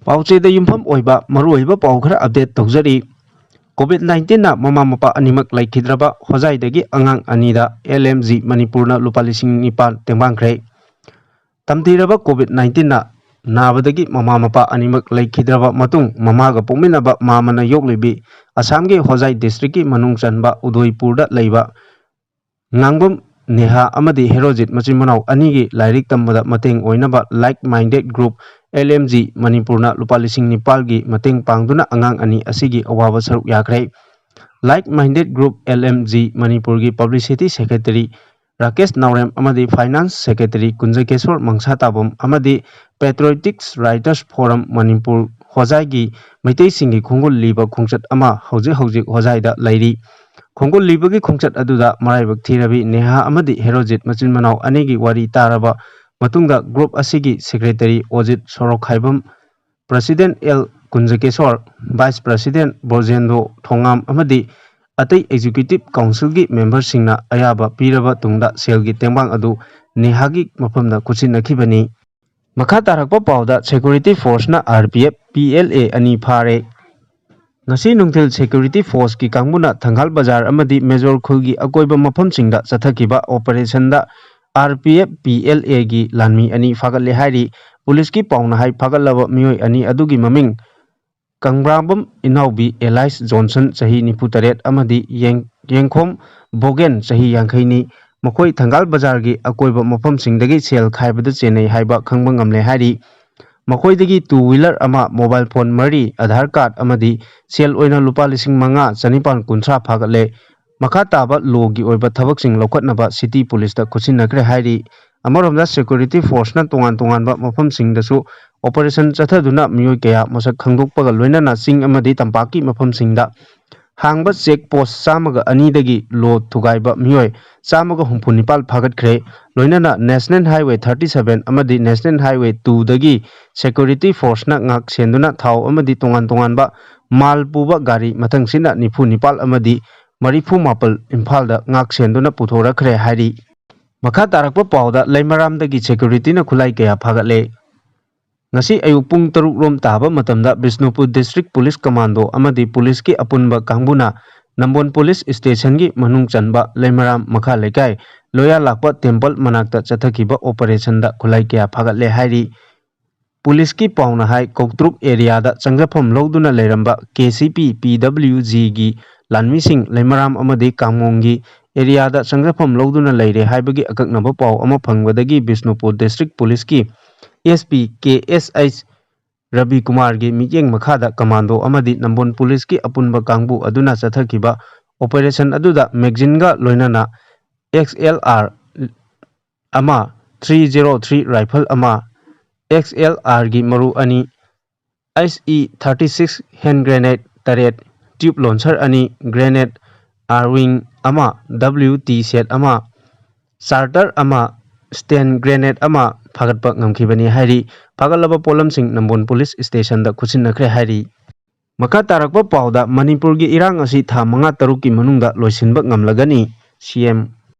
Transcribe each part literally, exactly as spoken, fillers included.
ꯄꯥꯎꯆꯦꯗ ꯌꯨꯝꯐꯝ ꯑꯣꯏꯕ ꯃꯔꯨꯑꯣꯏꯕ ꯄꯥꯎ ꯈꯔ ꯑꯞꯗꯦꯠ ꯇꯧꯖꯔꯤ꯫ ꯀꯣꯚꯤꯗ ꯅꯥꯏꯟꯇꯤꯟꯅ ꯃꯃꯥ ꯃꯄꯥ ꯑꯅꯤꯃꯛ ꯂꯩꯈꯤꯗ꯭ꯔꯕ ꯍꯣꯖꯥꯏꯗꯒꯤ ꯑꯉꯥꯡ ꯑꯅꯤꯗ ꯑꯦꯜ ꯑꯦꯝ ꯖꯤ ꯃꯅꯤꯄꯨꯔꯅ ꯂꯨꯄꯥ ꯂꯤꯁꯤꯡ ꯅꯤꯄꯥꯟ ꯇꯦꯡꯕꯥꯡꯈ꯭ꯔꯦ꯫ ꯇꯝꯊꯤꯔꯕ ꯀꯣꯚꯤꯗ ꯅꯥꯏꯟꯇꯤꯟꯅ ꯅꯥꯕꯗꯒꯤ ꯃꯃꯥ ꯃꯄꯥ ꯑꯅꯤꯃꯛ ꯂꯩꯈꯤꯗ꯭ꯔꯕ ꯃꯇꯨꯡ, ꯃꯃꯥꯒ ꯄꯣꯛꯃꯤꯟꯅꯕ ꯃꯥꯃꯅ ꯌꯣꯛꯂꯤꯕꯤ ꯑꯁꯥꯝꯒꯤ ꯍꯣꯖꯥꯏ ꯗꯤꯁꯇ꯭ꯔꯤꯛꯀꯤ ꯃꯅꯨꯡ ꯆꯟꯕ ꯎꯗꯣꯏꯄꯨꯔꯗ ꯂꯩꯕ ꯉꯥꯡꯕꯝ ꯅꯦꯍꯥ ꯑꯃꯗꯤ ꯍꯦꯔꯣꯖꯤꯠ ꯃꯆꯤꯟ ꯃꯅꯥꯎ ꯑꯅꯤꯒꯤ ꯂꯥꯏꯔꯤꯛ ꯇꯝꯕꯗ ꯃꯇꯦꯡ ꯑꯣꯏꯅꯕ like minded group, L M G, ꯃꯅꯤꯄꯨꯔꯅ ꯂꯨꯄꯥ ꯂꯤꯁꯤꯡ ꯅꯤꯄꯥꯜꯒꯤ ꯃꯇꯦꯡ ꯄꯥꯡꯗꯨꯅ ꯑꯉꯥꯡ ꯑꯅꯤ ꯑꯁꯤꯒꯤ ꯑꯋꯥꯕ ꯁꯔꯨꯛ ꯌꯥꯈ꯭ꯔꯦ꯫ Like minded group, L M G, ꯃꯅꯤꯄꯨꯔꯒꯤ ꯄꯕ꯭ꯂꯤꯁꯤꯇꯤ ꯁꯦꯀ꯭ꯔꯦꯇꯔꯤ ꯔꯥꯀꯦꯁ ꯅꯥꯎꯔꯦꯝ ꯑꯃꯗꯤ ꯐꯥꯏꯅꯥꯟꯁ ꯁꯦꯀ꯭ꯔꯦꯇꯔꯤ ꯀꯨꯟꯖꯀꯦꯁꯣꯔ ꯃꯪꯁꯥꯇꯥꯕꯝ ꯑꯃꯗꯤ ꯄꯦꯇ꯭ꯔꯣꯏꯇꯤꯛꯁ ꯔꯥꯏꯇꯔꯁ ꯐꯣꯔꯝ ꯃꯅꯤꯄꯨꯔ ꯍꯣꯖꯥꯏꯒꯤ ꯃꯩꯇꯩꯁꯤꯡꯒꯤ ꯈꯣꯡꯒꯨꯜ ꯂꯤꯕ ꯈꯣꯡꯆꯠ ꯑꯃ ꯍꯧꯖꯤꯛ ꯍꯧꯖꯤꯛ ꯍꯣꯖꯥꯏꯗ ꯂꯩꯔꯤ꯫ ꯈꯣꯡꯒꯨꯜ ꯂꯤꯕꯒꯤ ꯈꯣꯡꯆꯠ ꯑꯗꯨꯗ ꯃꯔꯥꯏꯕꯛ ꯊꯤꯔꯕꯤ ꯅꯦꯍꯥ ꯑꯃꯗꯤ ꯍꯦꯔꯣꯖꯤꯠ ꯃꯆꯤꯟ ꯃꯅꯥꯎ ꯑꯅꯤꯒꯤ ꯋꯥꯔꯤ ꯇꯥꯔꯕ ꯃꯇꯨꯡꯗ, ꯒ꯭ꯔꯨꯞ ꯑꯁꯤꯒꯤ secretary Ojit Sorokhaibam, president L Kunjakesor, vice president Brojendro Thongam ꯑꯃꯗꯤ ꯑꯇꯩ ꯑꯦꯛꯖꯤꯀ꯭ꯌꯨꯇꯤꯚ ꯀꯥꯎꯟꯁꯤꯜꯒꯤ ꯃꯦꯝꯕꯔꯁꯤꯡꯅ ꯑꯌꯥꯕ ꯄꯤꯔꯕ ꯇꯨꯡꯗ ꯁꯦꯜꯒꯤ ꯇꯦꯡꯕꯥꯡ ꯑꯗꯨ ꯅꯦꯍꯥꯒꯤ ꯃꯐꯝꯗ ꯈꯨꯠꯁꯤꯟꯅꯈꯤꯕꯅꯤ꯫ ꯃꯈꯥ ꯇꯥꯔꯛꯄ ꯄꯥꯎꯗ, ꯁꯦꯀ꯭ꯌꯨꯔꯤꯇꯤ ꯐꯣꯔꯁꯅ R P F P L A ꯑꯅꯤ ꯐꯥꯔꯦ꯫ ꯉꯁꯤ ꯅꯨꯡꯊꯤꯜ ꯁꯦꯀ꯭ꯌꯨꯔꯤꯇꯤ ꯐꯣꯔꯁꯀꯤ ꯀꯥꯡꯕꯨꯅ ꯊꯪꯒꯥꯜ ꯕꯖꯥꯔ ꯑꯃꯗꯤ ꯃꯦꯖꯣꯔ ꯈꯨꯜꯒꯤ ꯑꯀꯣꯏꯕ ꯃꯐꯝꯁꯤꯡꯗ ꯆꯠꯊꯈꯤꯕ ꯑꯣꯄꯔꯦꯁꯟꯗ R P F P L ꯑꯦꯒꯤ ꯂꯥꯟꯃꯤ ꯑꯅꯤ ꯐꯥꯒꯠꯂꯦ ꯍꯥꯏꯔꯤ꯫ ꯄꯨꯂꯤꯁꯀꯤ ꯄꯥꯎꯅ ꯍꯥꯏ, ꯐꯥꯒꯠꯂꯕ ꯃꯤꯑꯣꯏ ꯑꯅꯤ ꯑꯗꯨꯒꯤ ꯃꯃꯤꯡ ꯀꯪꯕ꯭ꯔꯥꯝꯕꯝ ꯏꯅꯥꯎꯕꯤ ꯑꯦꯂꯥꯏꯁ ꯖꯣꯟꯁꯟ, ꯆꯍꯤ ꯅꯤꯐꯨ ꯇꯔꯦꯠ, ꯑꯃꯗꯤ ꯌꯦꯡ-, ꯌꯦꯡꯈꯣꯝ ꯕꯣꯒꯦꯟ, ꯆꯍꯤ ꯌꯥꯡꯈꯩꯅꯤ꯫ ꯃꯈꯣꯏ ꯊꯪꯒꯥꯜ ꯕꯖꯥꯔꯒꯤ ꯑꯀꯣꯏꯕ ꯃꯐꯝꯁꯤꯡꯗꯒꯤ ꯁꯦꯜ ꯈꯥꯏꯕꯗ ꯆꯦꯟꯅꯩ ꯍꯥꯏꯕ ꯈꯪꯕ ꯉꯝꯂꯦ ꯍꯥꯏꯔꯤ꯫ ꯃꯈꯣꯏꯗꯒꯤ ꯇꯨ ꯋꯤꯂꯔ ꯑꯃ, ꯃꯣꯕꯥꯏꯜ ꯐꯣꯟ ꯃꯔꯤ, ꯑꯙꯥꯔ ꯀꯥꯔꯗ ꯑꯃꯗꯤ ꯁꯦꯜ ꯑꯣꯏꯅ ꯂꯨꯄꯥ ꯂꯤꯁꯤꯡ ꯃꯉꯥ ꯆꯅꯤꯄꯥꯟ ꯀꯨꯟꯊ꯭ꯔꯥ ꯐꯥꯒꯠꯂꯦ꯫ ꯃꯈꯥ ꯇꯥꯕ ꯂꯣꯒꯤ ꯑꯣꯏꯕ ꯊꯕꯛꯁꯤꯡ ꯂꯧꯈꯠꯅꯕ ꯁꯤꯇꯤ ꯄꯨꯂꯤꯁꯇ ꯈꯨꯠꯁꯤꯟꯅꯈ꯭ꯔꯦ ꯍꯥꯏꯔꯤ꯫ ꯑꯃꯔꯣꯝꯗ, ꯁꯦꯀ꯭ꯌꯨꯔꯤꯇꯤ ꯐꯣꯔꯁꯅ ꯇꯣꯉꯥꯟ ꯇꯣꯉꯥꯟꯕ ꯃꯐꯝꯁꯤꯡꯗꯁꯨ ꯑꯣꯄꯔꯦꯁꯟ ꯆꯠꯊꯗꯨꯅ ꯃꯤꯑꯣꯏ ꯀꯌꯥ ꯃꯁꯛ ꯈꯪꯗꯣꯛꯄꯒ ꯂꯣꯏꯅꯅ ꯆꯤꯡ ꯑꯃꯗꯤ ꯇꯝꯄꯥꯛꯀꯤ ꯃꯐꯝꯁꯤꯡꯗ ꯍꯥꯡꯕ ꯆꯦꯛ ꯄꯣꯁ ꯆꯥꯝꯃꯒ ꯑꯅꯤꯗꯒꯤ ꯂꯣ ꯊꯨꯒꯥꯏꯕ ꯃꯤꯑꯣꯏ ꯆꯥꯝꯃꯒ ꯍꯨꯝꯐꯨ ꯅꯤꯄꯥꯜ ꯐꯥꯒꯠꯈ꯭ꯔꯦ꯫ ꯂꯣꯏꯅꯅ ꯅꯦꯁꯅꯦꯜ ꯍꯥꯏꯋꯦ ꯊꯥꯔꯇꯤ ꯁꯚꯦꯟ ꯑꯃꯗꯤ ꯅꯦꯁꯅꯦꯜ ꯍꯥꯏꯋꯦ ꯇꯨꯗꯒꯤ ꯁꯦꯀ꯭ꯌꯨꯔꯤꯇꯤ ꯐꯣꯔꯁꯅ ꯉꯥꯛ ꯁꯦꯟꯗꯨꯅ ꯊꯥꯎ ꯑꯃꯗꯤ ꯇꯣꯉꯥꯟ ꯇꯣꯉꯥꯟꯕ ꯃꯥꯜ ꯄꯨꯕ ꯒꯥꯔꯤ ꯃꯊꯪꯁꯤꯠꯅ ꯅꯤꯐꯨ ꯅꯤꯄꯥꯜ ꯑꯃꯗꯤ ꯃꯔꯤꯐꯨ ꯃꯥꯄꯜ ꯏꯝꯐꯥꯜꯗ ꯉꯥꯛ ꯁꯦꯟꯗꯨꯅ ꯄꯨꯊꯣꯔꯛꯈ꯭ꯔꯦ ꯍꯥꯏꯔꯤ꯫ ꯃꯈꯥ ꯇꯥꯔꯛꯄ ꯄꯥꯎꯗ, ꯂꯩꯃꯔꯥꯝꯗꯒꯤ ꯁꯦꯀ꯭ꯌꯨꯔꯤꯇꯤꯅ ꯈꯨꯠꯂꯥꯏ ꯀꯌꯥ ꯐꯥꯒꯠꯂꯦ꯫ ꯉꯁꯤ ꯑꯌꯨꯛ ꯄꯨꯡ ꯇꯔꯨꯛ ꯔꯣꯝ ꯇꯥꯕ ꯃꯇꯝꯗ ꯕꯤꯁꯅꯨꯄꯨꯔ ꯗꯤꯁꯇ꯭ꯔꯤꯛ ꯄꯨꯂꯤꯁ ꯀꯃꯥꯟꯗꯣ ꯑꯃꯗꯤ ꯄꯨꯂꯤꯁꯀꯤ ꯑꯄꯨꯟꯕ ꯀꯥꯡꯕꯨꯅ ꯅꯝꯕꯣꯟ ꯄꯨꯂꯤꯁ ꯁ꯭ꯇꯦꯁꯟꯒꯤ ꯃꯅꯨꯡ ꯆꯟꯕ ꯂꯩꯃꯔꯥꯝ ꯃꯈꯥ ꯂꯩꯀꯥꯏ ꯂꯣꯌꯥ ꯂꯥꯛꯄ ꯇꯦꯝꯄꯜ ꯃꯅꯥꯛꯇ ꯆꯠꯊꯈꯤꯕ ꯑꯣꯄꯔꯦꯁꯟꯗ ꯈꯨꯠꯂꯥꯏ ꯀꯌꯥ ꯐꯥꯒꯠꯂꯦ ꯍꯥꯏꯔꯤ꯫ ꯄꯨꯂꯤꯁꯀꯤ ꯄꯥꯎꯅ ꯍꯥꯏ, ꯀꯧꯇ꯭ꯔꯨꯛ ꯑꯦꯔꯤꯌꯥꯗ ꯆꯪꯖꯐꯝ ꯂꯧꯗꯨꯅ ꯂꯩꯔꯝꯕ ꯀꯦ ꯁꯤ ꯄꯤ, ꯄꯤ ꯗꯕ꯭ꯂꯤꯎ ꯖꯤꯒꯤ ꯂꯥꯟꯃꯤꯁꯤꯡ ꯂꯩꯃꯔꯥꯝ ꯑꯃꯗꯤ ꯀꯥꯡꯃꯣꯡꯒꯤ ꯑꯦꯔꯤꯌꯥꯗ ꯆꯪꯖꯐꯝ ꯂꯧꯗꯨꯅ ꯂꯩꯔꯦ ꯍꯥꯏꯕꯒꯤ ꯑꯀꯛꯅꯕ ꯄꯥꯎ ꯑꯃ ꯐꯪꯕꯗꯒꯤ ꯕꯤꯁꯅꯨꯄꯨꯔ ꯗꯤꯁꯇ꯭ꯔꯤꯛ ꯄꯨꯂꯤꯁꯀꯤ ꯑꯦꯁ ꯄꯤ ꯀꯦ ꯑꯦꯁ ꯑꯩꯆ ꯔꯕꯤ ꯀꯨꯃꯥꯔꯒꯤ ꯃꯤꯠꯌꯦꯡ ꯃꯈꯥꯗ ꯀꯃꯥꯟꯗꯣ ꯑꯃꯗꯤ ꯅꯝꯕꯣꯟ ꯄꯨꯂꯤꯁꯀꯤ ꯑꯄꯨꯟꯕ ꯀꯥꯡꯕꯨ ꯑꯗꯨꯅ ꯆꯠꯊꯈꯤꯕ ꯑꯣꯄꯔꯦꯁꯟ ꯑꯗꯨꯗ ꯃꯦꯒꯖꯤꯟꯒ ꯂꯣꯏꯅꯅ ꯑꯦꯛꯁ ꯑꯦꯜ ꯑꯥꯔ ꯑꯃ, ꯊ꯭ꯔꯤ ꯖꯦꯔꯣ ꯊ꯭ꯔꯤ ꯔꯥꯏꯐꯜ ꯑꯃ, ꯑꯦꯛꯁ ꯑꯦꯜ ꯑꯥꯔꯒꯤ ꯃꯔꯨ ꯑꯅꯤ, H E thirty six hand grenade ꯇꯔꯦꯠ, ꯇ꯭ꯌꯨꯕ ꯂꯣꯟꯁꯔ ꯑꯅꯤ, ꯒ꯭ꯔꯦꯅꯦꯗ ꯑꯥꯔꯋꯤꯡ ꯑꯃ, ꯗꯕ꯭ꯂꯤꯎ ꯇꯤ ꯁꯦꯠ ꯑꯃ, ꯆꯥꯔꯇꯔ ꯑꯃ, ꯁ꯭ꯇꯦꯟ ꯒ꯭ꯔꯦꯅꯦꯗ ꯑꯃ ꯐꯥꯒꯠꯄ ꯉꯝꯈꯤꯕꯅꯤ ꯍꯥꯏꯔꯤ꯫ ꯐꯥꯒꯠꯂꯕ ꯄꯣꯠꯂꯝꯁꯤꯡ ꯅꯝꯕꯣꯟ ꯄꯨꯂꯤꯁ ꯁ꯭ꯇꯦꯁꯟꯗ ꯈꯨꯠꯁꯤꯟꯅꯈ꯭ꯔꯦ ꯍꯥꯏꯔꯤ꯫ ꯃꯈꯥ ꯇꯥꯔꯛꯄ ꯄꯥꯎꯗ, ꯃꯅꯤꯄꯨꯔꯒꯤ ꯏꯔꯥꯡ ꯑꯁꯤ ꯊꯥ ꯃꯉꯥ ꯇꯔꯨꯛꯀꯤ ꯃꯅꯨꯡꯗ ꯂꯣꯏꯁꯤꯟꯕ ꯉꯝꯂꯒꯅꯤ, ꯁꯤ ꯑꯦꯝ꯫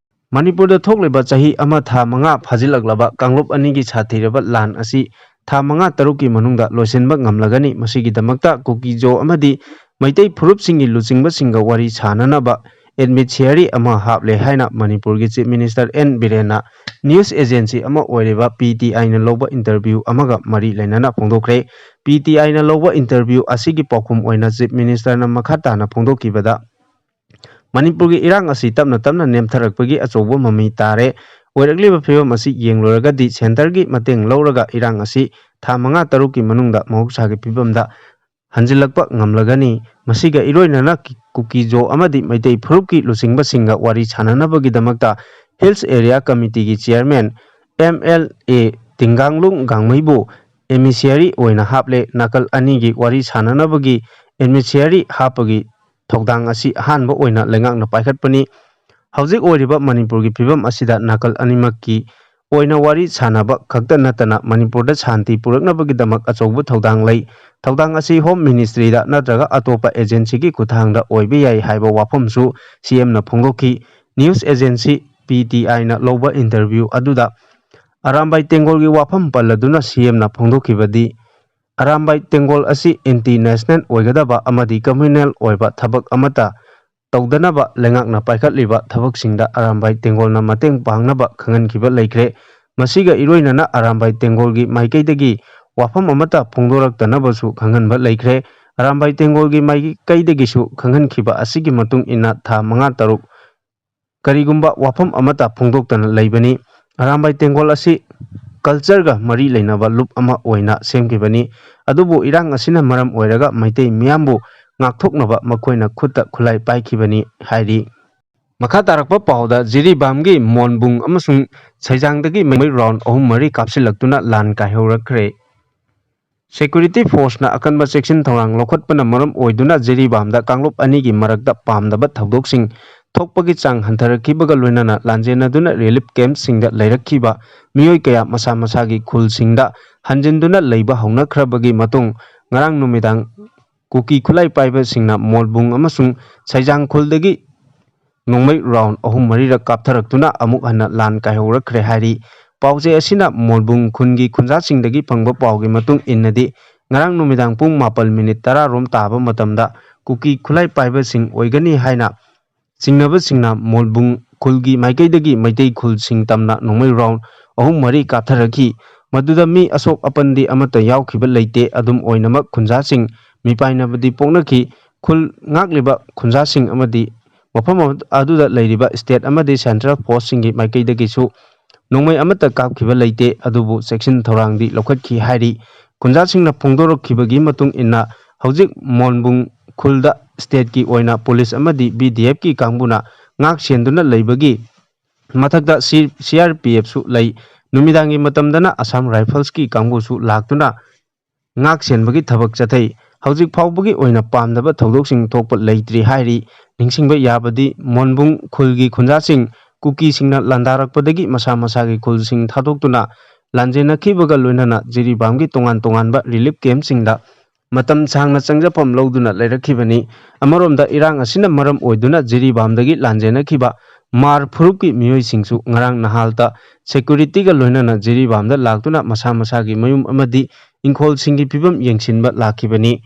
ꯃꯅꯤꯄꯨꯔꯗ ꯊꯣꯛꯂꯤꯕ ꯆꯍꯤ ꯑꯃ ꯊꯥ ꯃꯉꯥ ꯐꯥꯖꯤꯜꯂꯛꯂꯕ ꯀꯥꯡꯂꯨꯞ ꯑꯅꯤꯒꯤ ꯁꯥꯊꯤꯔꯕ ꯂꯥꯟ ꯑꯁꯤ ꯊꯥ ꯃꯉꯥ ꯇꯔꯨꯛꯀꯤ ꯃꯅꯨꯡꯗ ꯂꯣꯏꯁꯤꯟꯕ ꯉꯝꯂꯒꯅꯤ꯫ ꯃꯁꯤꯒꯤꯗꯃꯛꯇ ꯀꯨꯀꯤꯖꯣ ꯑꯃꯗꯤ ꯃꯩꯇꯩ ꯐꯨꯔꯨꯞꯁꯤꯡꯒꯤ ꯂꯨꯆꯤꯡꯕꯁꯤꯡꯒ ꯋꯥꯔꯤ ꯁꯥꯅꯅꯕ ꯑꯦꯗꯃꯤꯁꯤꯌꯥꯔꯤ ꯑꯃ ꯍꯥꯞꯂꯦ ꯍꯥꯏꯅ ꯃꯅꯤꯄꯨꯔꯒꯤ ꯆꯤꯐ ꯃꯤꯅꯤꯁꯇꯔ ꯑꯦꯟ ꯕꯤꯔꯦꯟꯅ ꯅ꯭ꯌꯨꯁ ꯑꯦꯖꯦꯟꯁꯤ ꯑꯃ ꯑꯣꯏꯔꯤꯕ ꯄꯤ ꯇꯤ ꯑꯥꯏꯅ ꯂꯧꯕ ꯏꯟꯇꯔꯚ꯭ꯌꯨ ꯑꯃꯒ ꯃꯔꯤ ꯂꯩꯅꯅ ꯐꯣꯡꯗꯣꯛꯈ꯭ꯔꯦ꯫ ꯄꯤ ꯇꯤ ꯑꯥꯏꯅ ꯂꯧꯕ ꯏꯟꯇꯔꯚ꯭ꯌꯨ ꯑꯁꯤꯒꯤ ꯄꯥꯎꯈꯨꯝ ꯑꯣꯏꯅ ꯆꯤꯐ ꯃꯤꯅꯤꯁꯇꯔꯅ ꯃꯈꯥ ꯇꯥꯅ ꯐꯣꯡꯗꯣꯛꯈꯤꯕꯗ, ꯃꯅꯤꯄꯨꯔꯒꯤ ꯏꯔꯥꯡ ꯑꯁꯤ ꯇꯞꯅ ꯇꯞꯅ ꯅꯦꯝꯊꯔꯛꯄꯒꯤ ꯑꯆꯧꯕ ꯃꯃꯤ ꯇꯥꯔꯦ꯫ ꯑꯣꯏꯔꯛꯂꯤꯕ ꯐꯤꯕꯝ ꯑꯁꯤ ꯌꯦꯡꯂꯨꯔꯒꯗꯤ ꯁꯦꯟꯇꯔꯒꯤ ꯃꯇꯦꯡ ꯂꯧꯔꯒ ꯏꯔꯥꯡ ꯑꯁꯤ ꯊꯥ ꯃꯉꯥ ꯇꯔꯨꯛꯀꯤ ꯃꯅꯨꯡꯗ ꯃꯍꯧꯁꯥꯒꯤ ꯐꯤꯕꯝꯗ ꯍꯟꯖꯤꯜꯂꯛꯄ ꯉꯝꯂꯒꯅꯤ꯫ ꯃꯁꯤꯒ ꯏꯔꯣꯏꯅꯅ ꯀꯤ-, ꯀꯨꯀꯤꯖꯣ ꯑꯃꯗꯤ ꯃꯩꯇꯩ ꯐꯨꯔꯨꯞꯀꯤ ꯂꯨꯆꯤꯡꯕꯁꯤꯡꯒ ꯋꯥꯔꯤ ꯁꯥꯅꯅꯕꯒꯤꯗꯃꯛꯇ ꯍꯤꯜꯁ ꯑꯦꯔꯤꯌꯥ ꯀꯃꯤꯇꯤꯒꯤ chairman M L A Dinganglung ꯒꯥꯡꯃꯩꯕꯨ ꯑꯦꯃꯤꯁꯤꯌꯥꯔꯤ ꯑꯣꯏꯅ ꯍꯥꯞꯂꯦ꯫ ꯅꯥꯀꯜ ꯑꯅꯤꯒꯤ ꯋꯥꯔꯤ ꯁꯥꯅꯅꯕꯒꯤ ꯑꯦꯃꯤꯁꯤꯌꯥꯔꯤ ꯍꯥꯞꯄꯒꯤ ꯊꯧꯗꯥꯡ ꯑꯁꯤ ꯑꯍꯥꯟꯕ ꯑꯣꯏꯅ ꯂꯩꯉꯥꯛꯅ ꯄꯥꯏꯈꯠꯄꯅꯤ꯫ ꯍꯧꯖꯤꯛ ꯑꯣꯏꯔꯤꯕ ꯃꯅꯤꯄꯨꯔꯒꯤ ꯐꯤꯕꯝ ꯑꯁꯤꯗ ꯅꯥꯀꯜ ꯑꯅꯤꯃꯛꯀꯤ ꯑꯣꯏꯅ ꯋꯥꯔꯤ ꯁꯥꯅꯕ ꯈꯛꯇ ꯅꯠꯇꯅ ꯃꯅꯤꯄꯨꯔꯗ ꯁꯥꯟꯇꯤ ꯄꯨꯔꯛꯅꯕꯒꯤꯗꯃꯛ ꯑꯆꯧꯕ ꯊꯧꯗꯥꯡ ꯂꯩ꯫ ꯊꯧꯗꯥꯡ ꯑꯁꯤ ꯍꯣꯝ ꯃꯤꯅꯤꯁꯇ꯭ꯔꯤꯗ ꯅꯠꯇ꯭ꯔꯒ ꯑꯇꯣꯞꯄ ꯑꯦꯖꯦꯟꯁꯤꯒꯤ ꯈꯨꯠꯊꯥꯡꯗ ꯑꯣꯏꯕ ꯌꯥꯏ ꯍꯥꯏꯕ ꯋꯥꯐꯝꯁꯨ ꯁꯤ ꯑꯦꯝꯅ ꯐꯣꯡꯗꯣꯛꯈꯤ꯫ ꯅ꯭ꯌꯨꯁ ꯑꯦꯖꯦꯟꯁꯤ ꯄꯤ ꯇꯤ ꯑꯥꯏꯅ ꯂꯧꯕ ꯏꯟꯇꯔꯚ꯭ꯌꯨ ꯑꯗꯨꯗ ꯑꯔꯥꯝꯕꯥꯏ ꯇꯦꯡꯒꯣꯜꯒꯤ ꯋꯥꯐꯝ ꯄꯜꯂꯗꯨꯅ ꯁꯤ ꯑꯦꯝꯅ ꯐꯣꯡꯗꯣꯛꯈꯤꯕꯗꯤ, ꯑꯔꯥꯝꯕꯥꯏ ꯇꯦꯡꯒꯣꯜ ꯑꯁꯤ ꯑꯦꯟꯇꯤ ꯅꯦꯁꯅꯦꯜ ꯑꯣꯏꯒꯗꯕ ꯑꯃꯗꯤ ꯀꯝꯃ꯭ꯌꯨꯅꯦꯜ ꯑꯣꯏꯕ ꯊꯕꯛ ꯑꯃꯠꯇ ꯇꯧꯗꯅꯕ ꯂꯩꯉꯥꯛꯅ ꯄꯥꯏꯈꯠꯂꯤꯕ ꯊꯕꯛꯁꯤꯡꯗ ꯑꯔꯥꯝꯕꯥꯏ ꯇꯦꯡꯒꯣꯜꯅ ꯃꯇꯦꯡ ꯄꯥꯡꯅꯕ ꯈꯪꯍꯟꯈꯤꯕ ꯂꯩꯈ꯭ꯔꯦ꯫ ꯃꯁꯤꯒ ꯏꯔꯣꯏꯅꯅ ꯑꯔꯥꯝꯕꯥꯏ ꯇꯦꯡꯒꯣꯜꯒꯤ ꯃꯥꯏꯀꯩꯗꯒꯤ ꯋꯥꯐꯝ ꯑꯃꯠꯇ ꯐꯣꯡꯗꯣꯔꯛꯇꯅꯕꯁꯨ ꯈꯪꯍꯟꯕ ꯂꯩꯈ꯭ꯔꯦ꯫ ꯑꯔꯥꯝꯕꯥꯏ ꯇꯦꯡꯒꯣꯜꯒꯤ ꯃꯥꯏꯀꯩꯗꯒꯤꯁꯨ ꯈꯪꯍꯟꯈꯤꯕ ꯑꯁꯤꯒꯤ ꯃꯇꯨꯡ ꯏꯟꯅ ꯊꯥ ꯃꯉꯥ ꯇꯔꯨꯛ ꯀꯔꯤꯒꯨꯝꯕ ꯋꯥꯐꯝ ꯑꯃꯠꯇ ꯐꯣꯡꯗꯣꯛꯇꯅ ꯂꯩꯕꯅꯤ꯫ ꯑꯔꯥꯝꯕꯥꯏ ꯇꯦꯡꯒꯣꯜ ꯑꯁꯤ ꯀꯜꯆꯔꯒ ꯃꯔꯤ ꯂꯩꯅꯕ ꯂꯨꯞ ꯑꯃ ꯑꯣꯏꯅ ꯁꯦꯝꯈꯤꯕꯅꯤ꯫ ꯑꯗꯨꯕꯨ ꯏꯔꯥꯡ ꯑꯁꯤꯅ ꯃꯔꯝ ꯑꯣꯏꯔꯒ ꯃꯩꯇꯩ ꯃꯤꯌꯥꯝꯕꯨ ꯉꯥꯛꯊꯣꯛꯅꯕ ꯃꯈꯣꯏꯅ ꯈꯨꯠꯇ ꯈꯨꯠꯂꯥꯏ ꯄꯥꯏꯈꯤꯕꯅꯤ ꯍꯥꯏꯔꯤ꯫ ꯃꯈꯥ ꯇꯥꯔꯛꯄ ꯄꯥꯎꯗ ꯖꯤꯔꯤꯕꯥꯝꯒꯤ ꯃꯣꯟꯕꯨꯡ ꯑꯃꯁꯨꯡ ꯁꯩꯖꯥꯡꯗꯒꯤ ꯃꯩ ꯔꯥꯎꯟ ꯑꯍꯨꯝ ꯃꯔꯤ ꯀꯥꯞꯁꯤꯜꯂꯛꯇꯨꯅ ꯂꯥꯟ ꯀꯥꯏꯍꯧꯔꯛꯈ꯭ꯔꯦ꯫ ꯁꯦꯀ꯭ꯌꯨꯔꯤꯇꯤ ꯐꯣꯔꯁꯅ ꯑꯀꯟꯕ ꯆꯦꯛꯁꯤꯟ ꯊꯧꯔꯥꯡ ꯂꯧꯈꯠꯄꯅ ꯃꯔꯝ ꯑꯣꯏꯗꯨꯅ ꯖꯤꯔꯤꯕꯥꯝꯗ ꯀꯥꯡꯂꯨꯞ ꯑꯅꯤꯒꯤ ꯃꯔꯛꯇ ꯄꯥꯝꯗꯕ ꯊꯧꯗꯣꯛꯁꯤꯡ ꯊꯣꯛꯄꯒꯤ ꯆꯥꯡ ꯍꯟꯊꯔꯛꯈꯤꯕꯒ ꯂꯣꯏꯅꯅ ꯂꯥꯟꯖꯦꯟꯅꯗꯨꯅ ꯔꯤꯂꯤꯐ ꯀꯦꯝꯞꯁꯤꯡꯗ ꯂꯩꯔꯛꯈꯤꯕ ꯃꯤꯑꯣꯏ ꯀꯌꯥ ꯃꯁꯥ ꯃꯁꯥꯒꯤ ꯈꯨꯜꯁꯤꯡꯗ ꯍꯟꯖꯤꯟꯗꯨꯅ ꯂꯩꯕ ꯍꯧꯅꯈ꯭ꯔꯕꯒꯤ ꯃꯇꯨꯡ ꯉꯔꯥꯡ ꯅꯨꯃꯤꯗꯥꯡ ꯀꯨꯀꯤ ꯈꯨꯠꯂꯥꯏ ꯄꯥꯏꯕꯁꯤꯡꯅ ꯃꯣꯜꯕꯨꯡ ꯑꯃꯁꯨꯡ ꯁꯩꯖꯥꯡ ꯈꯨꯜꯗꯒꯤ ꯅꯣꯡꯃꯩ ꯔꯥꯎꯟ ꯑꯍꯨꯝ ꯃꯔꯤꯔꯛ ꯀꯥꯞꯊꯔꯛꯇꯨꯅ ꯑꯃꯨꯛ ꯍꯟꯅ ꯂꯥꯟ ꯀꯥꯏꯍꯧꯔꯛꯈ꯭ꯔꯦ ꯍꯥꯏꯔꯤ꯫ ꯄꯥꯎꯆꯦ ꯑꯁꯤꯅ ꯃꯣꯜꯕꯨꯡ ꯈꯨꯟꯒꯤ ꯈꯨꯟꯖꯥꯁꯤꯡꯗꯒꯤ ꯐꯪꯕ ꯄꯥꯎꯒꯤ ꯃꯇꯨꯡ ꯏꯟꯅꯗꯤ, ꯉꯔꯥꯡ ꯅꯨꯃꯤꯗꯥꯡ ꯄꯨꯡ ꯃꯥꯄꯜ ꯃꯤꯅꯤꯠ ꯇꯔꯥ ꯔꯣꯝ ꯇꯥꯕ ꯃꯇꯝꯗ ꯀꯨꯀꯤ ꯈꯨꯠꯂꯥꯏ ꯄꯥꯏꯕꯁꯤꯡ ꯑꯣꯏꯒꯅꯤ ꯍꯥꯏꯅ ꯆꯤꯡꯅꯕꯁꯤꯡꯅ ꯃꯣꯜꯕꯨꯡ ꯈꯨꯜꯒꯤ ꯃꯥꯏꯀꯩꯗꯒꯤ ꯃꯩꯇꯩ ꯈꯨꯜꯁꯤꯡ ꯇꯝꯅ ꯅꯣꯡꯃꯩ ꯔꯥꯎꯟ ꯑꯍꯨꯝ ꯃꯔꯤ ꯀꯥꯞꯊꯔꯛꯈꯤ꯫ ꯃꯗꯨꯗ ꯃꯤ ꯑꯁꯣꯛ ꯑꯄꯟꯗꯤ ꯑꯃꯠꯇ ꯌꯥꯎꯈꯤꯕ ꯂꯩꯇꯦ꯫ ꯑꯗꯨꯝ ꯑꯣꯏꯅꯃꯛ, ꯈꯨꯟꯖꯥꯁꯤꯡ ꯃꯤꯄꯥꯏꯅꯕꯗꯤ ꯄꯣꯛꯅꯈꯤ꯫ ꯈꯨꯜ ꯉꯥꯛꯂꯤꯕ ꯈꯨꯟꯖꯥꯁꯤꯡ ꯑꯃꯗꯤ ꯃꯐꯝ ꯑꯗꯨꯗ ꯂꯩꯔꯤꯕ ꯁ꯭ꯇꯦꯠ ꯑꯃꯗꯤ ꯁꯦꯟꯇ꯭ꯔꯦꯜ ꯐꯣꯔꯁꯁꯤꯡꯒꯤ ꯃꯥꯏꯀꯩꯗꯒꯤꯁꯨ ꯅꯣꯡꯃꯩ ꯑꯃꯠꯇ ꯀꯥꯞꯈꯤꯕ ꯂꯩꯇꯦ꯫ ꯑꯗꯨꯕꯨ ꯆꯦꯛꯁꯤꯟ ꯊꯧꯔꯥꯡꯗꯤ ꯂꯧꯈꯠꯈꯤ ꯍꯥꯏꯔꯤ꯫ ꯈꯨꯟꯖꯥꯁꯤꯡꯅ ꯐꯣꯡꯗꯣꯔꯛꯈꯤꯕꯒꯤ ꯃꯇꯨꯡ ꯏꯟꯅ, ꯍꯧꯖꯤꯛ ꯃꯣꯟꯕꯨꯡ ꯈꯨꯜꯗ ꯁ꯭ꯇꯦꯠꯀꯤ ꯑꯣꯏꯅ ꯄꯨꯂꯤꯁ ꯑꯃꯗꯤ ꯕꯤ ꯗꯤ ꯑꯦꯐꯀꯤ ꯀꯥꯡꯕꯨꯅ ꯉꯥꯛ ꯁꯦꯟꯗꯨꯅ ꯂꯩꯕꯒꯤ ꯃꯊꯛꯇ ꯁꯤ-, ꯁꯤ ꯑꯥꯔ ꯄꯤ ꯑꯦꯐꯁꯨ ꯂꯩ꯫ ꯅꯨꯃꯤꯗꯥꯡꯒꯤ ꯃꯇꯝꯗꯅ ꯑꯁꯥꯝ ꯔꯥꯏꯐꯜꯁꯀꯤ ꯀꯥꯡꯕꯨꯁꯨ ꯂꯥꯛꯇꯨꯅ ꯉꯥꯛ ꯁꯦꯟꯕꯒꯤ ꯊꯕꯛ ꯆꯠꯊꯩ꯫ ꯍꯧꯖꯤꯛ ꯐꯥꯎꯕꯒꯤ ꯑꯣꯏꯅ ꯄꯥꯝꯗꯕ ꯊꯧꯗꯣꯛꯁꯤꯡ ꯊꯣꯛꯄ ꯂꯩꯇ꯭ꯔꯤ ꯍꯥꯏꯔꯤ꯫ ꯅꯤꯡꯁꯤꯡꯕ ꯌꯥꯕꯗꯤ, ꯃꯣꯟꯕꯨꯡ ꯈꯨꯜꯒꯤ ꯈꯨꯟꯖꯥꯁꯤꯡ ꯀꯨꯀꯤꯁꯤꯡꯅ ꯂꯥꯟꯗꯥꯔꯛꯄꯗꯒꯤ ꯃꯁꯥ ꯃꯁꯥꯒꯤ ꯈꯨꯜꯁꯤꯡ ꯊꯥꯗꯣꯛꯇꯨꯅ ꯂꯥꯟꯖꯦꯟꯅꯈꯤꯕꯒ ꯂꯣꯏꯅꯅ ꯖꯤꯔꯤꯕꯥꯝꯒꯤ ꯇꯣꯉꯥꯟ ꯇꯣꯉꯥꯟꯕ ꯔꯤꯂꯤꯐ ꯀꯦꯝꯞꯁꯤꯡꯗ ꯃꯇꯝ ꯁꯥꯡꯅ ꯆꯪꯖꯐꯝ ꯂꯧꯗꯨꯅ ꯂꯩꯔꯛꯈꯤꯕꯅꯤ꯫ ꯑꯃꯔꯣꯝꯗ, ꯏꯔꯥꯡ ꯑꯁꯤꯅ ꯃꯔꯝ ꯑꯣꯏꯗꯨꯅ ꯖꯤꯔꯤꯕꯥꯝꯗꯒꯤ ꯂꯥꯟꯖꯦꯟꯅꯈꯤꯕ ꯃꯥꯔ ꯐꯨꯔꯨꯞꯀꯤ ꯃꯤꯑꯣꯏꯁꯤꯡꯁꯨ ꯉꯔꯥꯡ ꯅꯍꯥꯜꯇ ꯁꯦꯀ꯭ꯌꯨꯔꯤꯇꯤꯒ ꯂꯣꯏꯅꯅ ꯖꯤꯔꯤꯕꯥꯝꯗ ꯂꯥꯛꯇꯨꯅ ꯃꯁꯥ ꯃꯁꯥꯒꯤ ꯃꯌꯨꯝ ꯑꯃꯗꯤ ꯏꯪꯈꯣꯜꯁꯤꯡꯒꯤ ꯐꯤꯕꯝ ꯌꯦꯡꯁꯤꯟꯕ ꯂꯥꯛꯈꯤꯕꯅꯤ꯫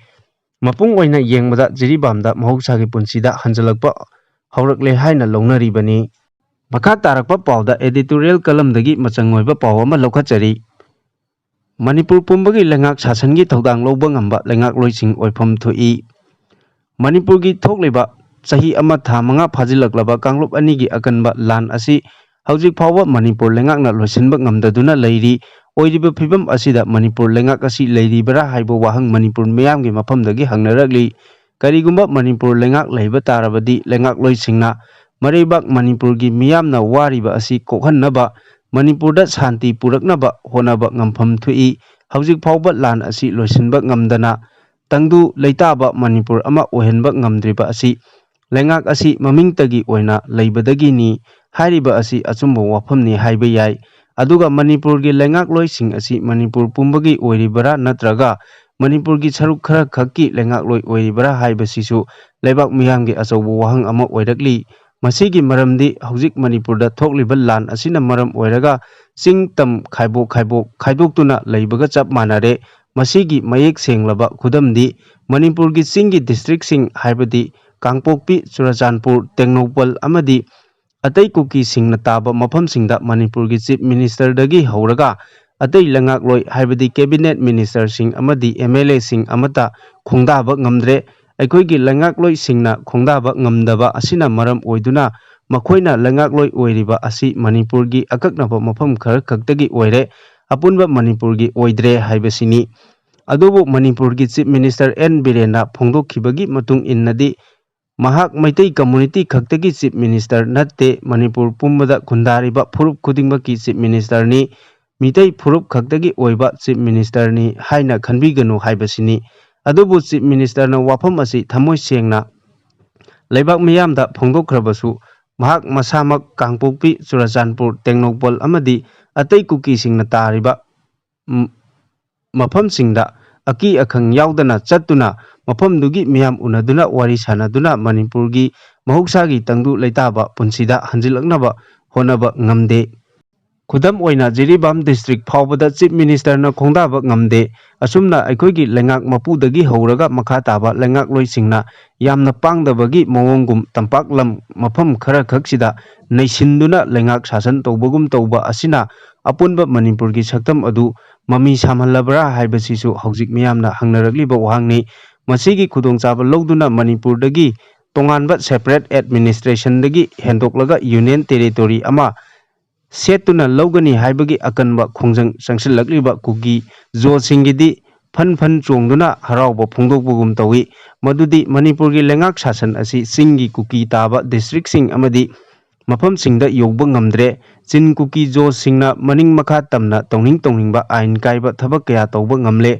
ꯃꯄꯨꯡ ꯑꯣꯏꯅ ꯌꯦꯡꯕꯗ ꯖꯤꯔꯤꯕꯥꯝꯗ ꯃꯍꯧꯁꯥꯒꯤ ꯄꯨꯟꯁꯤꯗ ꯍꯟꯖꯤꯜꯂꯛꯄ ꯍꯧꯔꯛꯂꯦ ꯍꯥꯏꯅ ꯂꯧꯅꯔꯤꯕꯅꯤ꯫ ꯃꯈꯥ ꯇꯥꯔꯛꯄ ꯄꯥꯎꯗ editorial columnꯗꯒꯤ ꯃꯆꯪ ꯑꯣꯏꯕ ꯄꯥꯎ ꯑꯃ ꯂꯧꯈꯠꯆꯔꯤ꯫ ꯃꯅꯤꯄꯨꯔ ꯄꯨꯝꯕꯒꯤ ꯂꯩꯉꯥꯛ ꯁꯥꯁꯟꯒꯤ ꯊꯧꯗꯥꯡ ꯂꯧꯕ ꯉꯝꯕ ꯂꯩꯉꯥꯛꯂꯣꯏꯁꯤꯡ ꯑꯣꯏꯐꯝ ꯊꯣꯛꯏ꯫ ꯃꯅꯤꯄꯨꯔꯒꯤ ꯊꯣꯛꯂꯤꯕ ꯆꯍꯤ ꯑꯃ ꯊꯥ ꯃꯉꯥ ꯐꯥꯖꯤꯜꯂꯛꯂꯕ ꯀꯥꯡꯂꯨꯞ ꯑꯅꯤꯒꯤ ꯑꯀꯟꯕ ꯂꯥꯟ ꯑꯁꯤ ꯍꯧꯖꯤꯛ ꯐꯥꯎꯕ ꯃꯅꯤꯄꯨꯔ ꯂꯩꯉꯥꯛꯅ ꯂꯣꯏꯁꯤꯟꯕ ꯉꯝꯗꯗꯨꯅ ꯂꯩꯔꯤ꯫ ꯑꯣꯏꯔꯤꯕ ꯐꯤꯕꯝ ꯑꯁꯤꯗ ꯃꯅꯤꯄꯨꯔ ꯂꯩꯉꯥꯛ ꯑꯁꯤ ꯂꯩꯔꯤꯕꯔꯥ ꯍꯥꯏꯕ ꯋꯥꯍꯪ ꯃꯅꯤꯄꯨꯔ ꯃꯤꯌꯥꯝꯒꯤ ꯃꯐꯝꯗꯒꯤ ꯍꯪꯅꯔꯛꯂꯤ꯫ ꯀꯔꯤꯒꯨꯝꯕ ꯃꯅꯤꯄꯨꯔ ꯂꯩꯉꯥꯛ ꯂꯩꯕ ꯇꯥꯔꯕꯗꯤ ꯂꯩꯉꯥꯛꯂꯣꯏꯁꯤꯡꯅ ꯃꯔꯩꯕꯥꯛ ꯃꯅꯤꯄꯨꯔꯒꯤ ꯃꯤꯌꯥꯝꯅ ꯋꯥꯔꯤꯕ ꯑꯁꯤ ꯀꯣꯛꯍꯟꯅꯕ, ꯃꯅꯤꯄꯨꯔꯗ ꯁꯥꯟꯇꯤ ꯄꯨꯔꯛꯅꯕ ꯍꯣꯠꯅꯕ ꯉꯝꯐꯝ ꯊꯣꯛꯏ꯫ ꯍꯧꯖꯤꯛ ꯐꯥꯎꯕ ꯂꯥꯟ ꯑꯁꯤ ꯂꯣꯏꯁꯤꯟꯕ ꯉꯝꯗꯅ ꯇꯪꯗꯨ ꯂꯩꯇꯥꯕ ꯃꯅꯤꯄꯨꯔ ꯑꯃ ꯑꯣꯏꯍꯟꯕ ꯉꯝꯗ꯭ꯔꯤꯕ ꯑꯁꯤ ꯂꯩꯉꯥꯛ ꯑꯁꯤ ꯃꯃꯤꯡꯇꯒꯤ ꯑꯣꯏꯅ ꯂꯩꯕꯗꯒꯤꯅꯤ ꯍꯥꯏꯔꯤꯕ ꯑꯁꯤ ꯑꯆꯨꯝꯕ ꯋꯥꯐꯝꯅꯤ ꯍꯥꯏꯕ ꯌꯥꯏ꯫ ꯑꯗꯨꯒ ꯃꯅꯤꯄꯨꯔꯒꯤ ꯂꯩꯉꯥꯛꯂꯣꯏꯁꯤꯡ ꯑꯁꯤ ꯃꯅꯤꯄꯨꯔ ꯄꯨꯝꯕꯒꯤ ꯑꯣꯏꯔꯤꯕꯔꯥ ꯅꯠꯇ꯭ꯔꯒ ꯃꯅꯤꯄꯨꯔꯒꯤ ꯁꯔꯨꯛ ꯈꯔ ꯈꯛꯀꯤ ꯂꯩꯉꯥꯛꯂꯣꯏ ꯑꯣꯏꯔꯤꯕꯔꯥ ꯍꯥꯏꯕꯁꯤꯁꯨ ꯂꯩꯕꯥꯛ ꯃꯤꯌꯥꯝꯒꯤ ꯑꯆꯧꯕ ꯋꯥꯍꯪ ꯑꯃ ꯑꯣꯏꯔꯛꯂꯤ꯫ ꯃꯁꯤꯒꯤ ꯃꯔꯝꯗꯤ ꯍꯧꯖꯤꯛ ꯃꯅꯤꯄꯨꯔꯗ ꯊꯣꯛꯂꯤꯕ ꯂꯥꯟ ꯑꯁꯤꯅ ꯃꯔꯝ ꯑꯣꯏꯔꯒ ꯆꯤꯡ ꯇꯝ ꯈꯥꯏꯕꯣꯛ ꯈꯥꯏꯕꯣꯛ ꯈꯥꯏꯗꯣꯛꯇꯨꯅ ꯂꯩꯕꯒ ꯆꯞ ꯃꯥꯟꯅꯔꯦ꯫ ꯃꯁꯤꯒꯤ ꯃꯌꯦꯛ ꯁꯦꯡꯂꯕ ꯈꯨꯗꯝꯗꯤ ꯃꯅꯤꯄꯨꯔꯒꯤ ꯆꯤꯡꯒꯤ districtꯁꯤꯡ ꯍꯥꯏꯕꯗꯤ ꯀꯥꯡꯄꯣꯛꯄꯤ, ꯆꯨꯔꯆꯥꯟꯄꯨꯔ, ꯇꯦꯡꯅꯧꯄꯜ ꯑꯃꯗꯤ ꯑꯇꯩ ꯀꯨꯀꯤꯁꯤꯡꯅ ꯇꯥꯕ ꯃꯐꯝꯁꯤꯡꯗ ꯃꯅꯤꯄꯨꯔꯒꯤ Chief Ministerꯗꯒꯤ ꯍꯧꯔꯒ ꯑꯇꯩ ꯂꯩꯉꯥꯛꯂꯣꯏ ꯍꯥꯏꯕꯗꯤ cabinet ministerꯁꯤꯡ ꯑꯃꯗꯤ MLAꯁꯤꯡ ꯑꯃꯠꯇ ꯈꯣꯡꯗꯥꯕ ꯉꯝꯗ꯭ꯔꯦ꯫ ꯑꯩꯈꯣꯏꯒꯤ ꯂꯩꯉꯥꯛꯂꯣꯏꯁꯤꯡꯅ ꯈꯣꯡꯗꯥꯕ ꯉꯝꯗꯕ ꯑꯁꯤꯅ ꯃꯔꯝ ꯑꯣꯏꯗꯨꯅ ꯃꯈꯣꯏꯅ ꯂꯩꯉꯥꯛꯂꯣꯏ ꯑꯣꯏꯔꯤꯕ ꯑꯁꯤ ꯃꯅꯤꯄꯨꯔꯒꯤ ꯑꯀꯛꯅꯕ ꯃꯐꯝ ꯈꯔ ꯈꯛꯇꯒꯤ ꯑꯣꯏꯔꯦ꯫ ꯑꯄꯨꯟꯕ ꯃꯅꯤꯄꯨꯔꯒꯤ ꯑꯣꯏꯗ꯭ꯔꯦ ꯍꯥꯏꯕꯁꯤꯅꯤ꯫ ꯑꯗꯨꯕꯨ ꯃꯅꯤꯄꯨꯔꯒꯤ Chief Minister ꯑꯦꯟ ꯕꯤꯔꯦꯟꯅ ꯐꯣꯡꯗꯣꯛꯈꯤꯕꯒꯤ ꯃꯇꯨꯡ ꯏꯟꯅꯗꯤ ꯃꯍꯥꯛ ꯃꯩꯇꯩ community ꯈꯛꯇꯒꯤ Chief Minister ꯅꯠꯇꯦ, ꯃꯅꯤꯄꯨꯔ ꯄꯨꯝꯕꯗ ꯈꯨꯟꯗꯥꯔꯤꯕ ꯐꯨꯔꯨꯞ ꯈꯨꯗꯤꯡꯃꯛꯀꯤ Chief Ministerꯅꯤ꯫ ꯃꯤꯇꯩ ꯐꯨꯔꯨꯞ ꯈꯛꯇꯒꯤ ꯑꯣꯏꯕ Chief Ministerꯅꯤ ꯍꯥꯏꯅ ꯈꯟꯕꯤꯒꯅꯨ ꯍꯥꯏꯕꯁꯤꯅꯤ꯫ ꯑꯗꯨꯕꯨ Chief Ministerꯅ ꯋꯥꯐꯝ ꯑꯁꯤ ꯊꯃꯣꯏ ꯁꯦꯡꯅ ꯂꯩꯕꯥꯛ ꯃꯤꯌꯥꯝꯗ ꯐꯣꯡꯗꯣꯛꯈ꯭ꯔꯕꯁꯨ ꯃꯍꯥꯛ ꯃꯁꯥꯃꯛ ꯀꯥꯡꯄꯣꯛꯄꯤ, ꯆꯨꯔꯆꯥꯟꯄꯨꯔ, ꯇꯦꯡꯅꯧꯄꯜ ꯑꯃꯗꯤ ꯑꯇꯩ ꯀꯨꯀꯤꯁꯤꯡꯅ ꯇꯥꯔꯤꯕ ꯎꯝ, ꯃꯐꯝꯁꯤꯡꯗ ꯑꯀꯤ ꯑꯈꯪ ꯌꯥꯎꯗꯅ ꯆꯠꯇꯨꯅ ꯃꯐꯝꯗꯨꯒꯤ ꯃꯤꯌꯥꯝ ꯎꯅꯗꯨꯅ ꯋꯥꯔꯤ ꯁꯥꯟꯅꯗꯨꯅ ꯃꯅꯤꯄꯨꯔꯒꯤ ꯃꯍꯧꯁꯥꯒꯤ ꯇꯪꯗꯨ ꯂꯩꯇꯥꯕ ꯄꯨꯟꯁꯤꯗ ꯍꯟꯖꯤꯜꯂꯛꯅꯕ ꯍꯣꯠꯅꯕ ꯉꯝꯗꯦ꯫ ꯈꯨꯗꯝ ꯑꯣꯏꯅ ꯖꯤꯔꯤꯕꯥꯝ ꯗꯤꯁꯇ꯭ꯔꯤꯛ ꯐꯥꯎꯕꯗ ꯆꯤꯐ ꯃꯤꯅꯤꯁꯇꯔꯅ ꯈꯣꯡꯗꯥꯕ ꯉꯝꯗꯦ꯫ ꯑꯁꯨꯝꯅ ꯑꯩꯈꯣꯏꯒꯤ ꯂꯩꯉꯥꯛ ꯃꯄꯨꯗꯒꯤ ꯍꯧꯔꯒ ꯃꯈꯥ ꯇꯥꯕ ꯂꯩꯉꯥꯛꯂꯣꯏꯁꯤꯡꯅ ꯌꯥꯝꯅ ꯄꯥꯡꯗꯕꯒꯤ ꯃꯑꯣꯡꯒꯨꯝ ꯇꯝꯄꯥꯛ ꯂꯝ ꯃꯐꯝ ꯈꯔ ꯈꯛꯁꯤꯗ ꯅꯩꯁꯤꯟꯗꯨꯅ ꯂꯩꯉꯥꯛ ꯁꯥꯁꯟ ꯇꯧꯕꯒꯨꯝ ꯇꯧꯕ ꯑꯁꯤꯅ ꯑꯄꯨꯟꯕ ꯃꯅꯤꯄꯨꯔꯒꯤ ꯁꯛꯇꯝ ꯑꯗꯨ ꯃꯃꯤ ꯁꯥꯝꯍꯜꯂꯕ꯭ꯔꯥ ꯍꯥꯏꯕꯁꯤꯁꯨ ꯍꯧꯖꯤꯛ ꯃꯤꯌꯥꯝꯅ ꯍꯪꯅꯔꯛꯂꯤꯕ ꯋꯥꯍꯪꯅꯤ꯫ ꯃꯁꯤꯒꯤ ꯈꯨꯗꯣꯡꯆꯥꯕ ꯂꯧꯗꯨꯅ ꯃꯅꯤꯄꯨꯔꯗꯒꯤ ꯇꯣꯉꯥꯟꯕ ꯁꯦꯄꯔꯦꯠ ꯑꯦꯗꯃꯤꯅꯤꯁꯇ꯭ꯔꯦꯁꯟꯗꯒꯤ ꯍꯦꯟꯗꯣꯛꯂꯒ ꯌꯨꯅꯤꯌꯟ ꯇꯦꯔꯤꯇꯣꯔꯤ ꯑꯃ ꯁꯦꯠꯇꯨꯅ ꯂꯧꯒꯅꯤ ꯍꯥꯏꯕꯒꯤ ꯑꯀꯟꯕ ꯈꯣꯡꯖꯪ ꯆꯪꯁꯤꯜꯂꯛꯂꯤꯕ ꯀꯨꯀꯤ ꯖꯣꯁꯤꯡꯒꯤꯗꯤ ꯐꯟ ꯐꯟ ꯆꯣꯡꯗꯨꯅ ꯍꯔꯥꯎꯕ ꯐꯣꯡꯗꯣꯛꯄꯒꯨꯝ ꯇꯧꯏ꯫ ꯃꯗꯨꯗꯤ ꯃꯅꯤꯄꯨꯔꯒꯤ ꯂꯩꯉꯥꯛ ꯁꯥꯁꯟ ꯑꯁꯤ ꯆꯤꯡꯒꯤ ꯀꯨꯀꯤ ꯇꯥꯕ ꯗꯤꯁꯇ꯭ꯔꯤꯛꯁꯤꯡ ꯑꯃꯗꯤ ꯃꯐꯝꯁꯤꯡꯗ ꯌꯧꯕ ꯉꯝꯗ꯭ꯔꯦ꯫ ꯆꯤꯟ ꯀꯨꯀꯤ ꯖꯣꯁꯤꯡꯅ ꯃꯅꯤꯡ ꯃꯈꯥ ꯇꯝꯅ ꯇꯧꯅꯤꯡ ꯇꯧꯅꯤꯡꯕ ꯑꯥꯏꯟ ꯀꯥꯏꯕ ꯊꯕꯛ ꯀꯌꯥ ꯇꯧꯕ ꯉꯝꯂꯦ꯫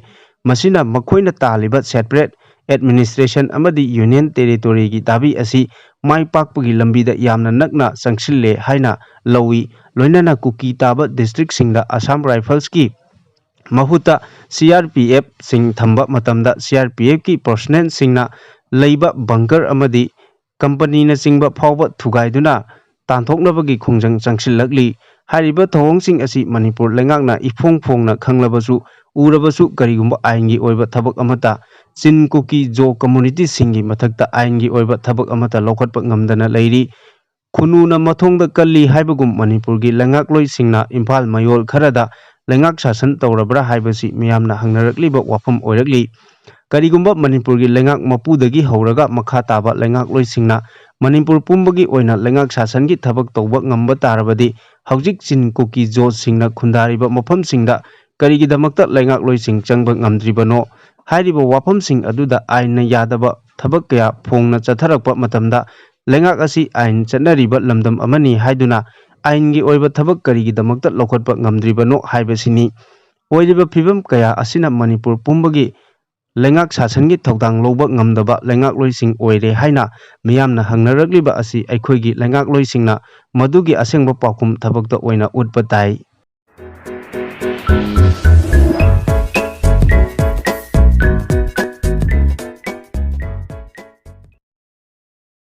ꯃꯁꯤꯅ ꯃꯈꯣꯏꯅ ꯇꯥꯜꯂꯤꯕ ꯁꯦꯄꯔꯦꯠ ꯑꯦꯗꯃꯤꯅꯤꯁꯇ꯭ꯔꯦꯁꯟ ꯑꯃꯗꯤ ꯌꯨꯅꯤꯌꯟ ꯇꯦꯔꯤꯇꯣꯔꯤꯒꯤ ꯗꯥꯕꯤ ꯑꯁꯤ ꯃꯥꯏ ꯄꯥꯛꯄꯒꯤ ꯂꯝꯕꯤꯗ ꯌꯥꯝꯅ ꯅꯛꯅ ꯆꯪꯁꯤꯜꯂꯦ ꯍꯥꯏꯅ ꯂꯧꯏ꯫ ꯂꯣꯏꯅꯅ ꯀꯨꯀꯤ ꯇꯥꯕ ꯗꯤꯁꯇ꯭ꯔꯤꯛꯁꯤꯡꯗ ꯑꯁꯥꯝ ꯔꯥꯏꯐꯜꯁꯀꯤ ꯃꯍꯨꯠꯇ ꯁꯤ ꯑꯥꯔ ꯄꯤ ꯑꯦꯐꯁꯤꯡ ꯊꯝꯕ ꯃꯇꯝꯗ ꯁꯤ ꯑꯥꯔ ꯄꯤ ꯑꯦꯐꯀꯤ ꯄꯔꯁꯅꯦꯜꯁꯤꯡꯅ ꯂꯩꯕ ꯕꯪꯀꯔ ꯑꯃꯗꯤ ꯀꯝꯄꯅꯤꯅꯆꯤꯡꯕ ꯐꯥꯎꯕ ꯊꯨꯒꯥꯏꯗꯨꯅ ꯇꯥꯟꯊꯣꯛꯅꯕꯒꯤ ꯈꯣꯡꯖꯪ ꯆꯪꯁꯤꯜꯂꯛꯂꯤ꯫ ꯍꯥꯏꯔꯤꯕ ꯊꯧꯑꯣꯡꯁꯤꯡ ꯑꯁꯤ ꯃꯅꯤꯄꯨꯔ ꯂꯩꯉꯥꯛꯅ ꯏꯐꯣꯡ ꯐꯣꯡꯅ ꯈꯪꯂꯕꯁꯨ, ꯎꯔꯕꯁꯨ ꯀꯔꯤꯒꯨꯝꯕ ꯑꯥꯏꯟꯒꯤ ꯑꯣꯏꯕ ꯊꯕꯛ ꯑꯃꯠꯇ ꯆꯤꯟ ꯀꯨꯀꯤ ꯖꯣ ꯀꯝꯃꯨꯅꯤꯇꯤꯁꯤꯡꯒꯤ ꯃꯊꯛꯇ ꯑꯥꯏꯟꯒꯤ ꯑꯣꯏꯕ ꯊꯕꯛ ꯑꯃꯠꯇ ꯂꯧꯈꯠꯄ ꯉꯝꯗꯅ ꯂꯩꯔꯤ꯫ ꯈꯨꯅꯨꯅ ꯃꯊꯣꯡꯗ ꯀꯜꯂꯤ ꯍꯥꯏꯕꯒꯨꯝ ꯃꯅꯤꯄꯨꯔꯒꯤ ꯂꯩꯉꯥꯛꯂꯣꯏꯁꯤꯡꯅ ꯏꯝꯐꯥꯜ ꯃꯌꯣꯜ ꯈꯔꯗ ꯂꯩꯉꯥꯛ ꯁꯥꯁꯟ ꯇꯧꯔꯕ꯭ꯔꯥ ꯍꯥꯏꯕꯁꯤ ꯃꯤꯌꯥꯝꯅ ꯍꯪꯅꯔꯛꯂꯤꯕ ꯋꯥꯐꯝ ꯑꯣꯏꯔꯛꯂꯤ꯫ ꯀꯔꯤꯒꯨꯝꯕ ꯃꯅꯤꯄꯨꯔꯒꯤ ꯂꯩꯉꯥꯛ ꯃꯄꯨꯗꯒꯤ ꯍꯧꯔꯒ ꯃꯈꯥ ꯇꯥꯕ ꯂꯩꯉꯥꯛꯂꯣꯏꯁꯤꯡꯅ ꯃꯅꯤꯄꯨꯔ ꯄꯨꯝꯕꯒꯤ ꯑꯣꯏꯅ ꯂꯩꯉꯥꯛ ꯁꯥꯁꯟꯒꯤ ꯊꯕꯛ ꯇꯧꯕ ꯉꯝꯕ ꯇꯥꯔꯕꯗꯤ, ꯍꯧꯖꯤꯛ ꯆꯤꯟ ꯀꯨꯀꯤ ꯖꯣꯁꯤꯡꯅ ꯈꯨꯟꯗꯥꯔꯤꯕ ꯃꯐꯝꯁꯤꯡꯗ ꯀꯔꯤꯒꯤꯗꯃꯛꯇ ꯂꯩꯉꯥꯛꯂꯣꯏꯁꯤꯡ ꯆꯪꯕ ꯉꯝꯗ꯭ꯔꯤꯕꯅꯣ? ꯍꯥꯏꯔꯤꯕ ꯋꯥꯐꯝꯁꯤꯡ ꯑꯗꯨꯗ ꯑꯥꯏꯟꯅ ꯌꯥꯗꯕ ꯊꯕꯛ ꯀꯌꯥ ꯐꯣꯡꯅ ꯆꯠꯊꯔꯛꯄ ꯃꯇꯝꯗ, ꯂꯩꯉꯥꯛ ꯑꯁꯤ ꯑꯥꯏꯟ ꯆꯠꯅꯔꯤꯕ ꯂꯝꯗꯝ ꯑꯃꯅꯤ ꯍꯥꯏꯗꯨꯅ ꯑꯥꯏꯟꯒꯤ ꯑꯣꯏꯕ ꯊꯕꯛ ꯀꯔꯤꯒꯤꯗꯃꯛꯇ ꯂꯧꯈꯠꯄ ꯉꯝꯗ꯭ꯔꯤꯕꯅꯣ ꯍꯥꯏꯕꯁꯤꯅꯤ꯫ ꯑꯣꯏꯔꯤꯕ ꯐꯤꯕꯝ ꯀꯌꯥ ꯑꯁꯤꯅ ꯃꯅꯤꯄꯨꯔ ꯄꯨꯝꯕꯒꯤ ꯂꯩꯉꯥꯛ ꯁꯥꯁꯟꯒꯤ ꯊꯧꯗꯥꯡ ꯂꯧꯕ ꯉꯝꯗꯕ ꯂꯩꯉꯥꯛꯂꯣꯏꯁꯤꯡ ꯑꯣꯏꯔꯦ ꯍꯥꯏꯅ ꯃꯤꯌꯥꯝꯅ ꯍꯪꯅꯔꯛꯂꯤꯕ ꯑꯁꯤ ꯑꯩꯈꯣꯏꯒꯤ ꯂꯩꯉꯥꯛꯂꯣꯏꯁꯤꯡꯅ ꯃꯗꯨꯒꯤ ꯑꯁꯦꯡꯕ ꯄꯥꯎꯈꯨꯝ ꯊꯕꯛꯇ ꯑꯣꯏꯅ ꯎꯠꯄ ꯇꯥꯏ꯫